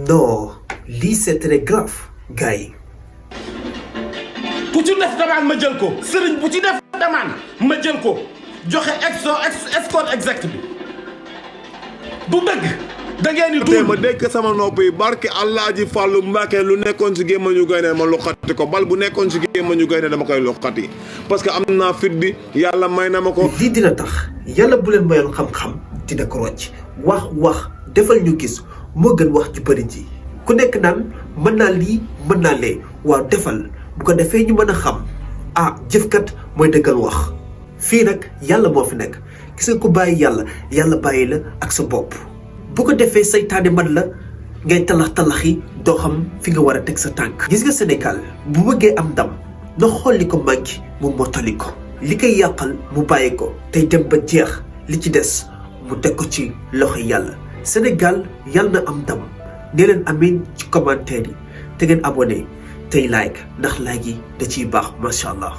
non lii c'est très grave gars yi. ku ci def demande ma jël ko sëriñ bu ci def demande ma jël ko joxe escorte exact bi du dëgg da ngeen di tey ma dégg sama nopp yi barke Alaaji Fàllu Mbàkke lu nekkoon si gémmañu gaynde ma luqati ko bal bu nekkoon si gémmañu gaynde dama koy luqati parce que am naa fit bi yàlla may na ma ko. lii dina tax yàlla bu leen mayoon xam-xam dina ko rocc wax defal ñu gis moo gën wax ju bëri ji ku nekk naan mën naa lii mën naa lee waaw defal bu ko defee ñu mën a xam jëfkat mooy dëggal wax fii nag yàlla moo fi nekk gis nga ko bàyyi yàlla bàyyi la ak sa bopp bu ko defee saytaane man la ngay talax-talaxi doo xam fi nga war a teg sa tànk. gis nga Sénégal bu bëggee am ndam na xool li ko manqué mu mottali ko li koy yàqal mu bàyyi ko tey dem ba jeex li ci des mu teg ko ci loxo yàlla Sénégal yàlla na am ndam nee leen amiin ci commentaire yi te ngeen abonné tey like ndax like yi da ciy baax macha allah.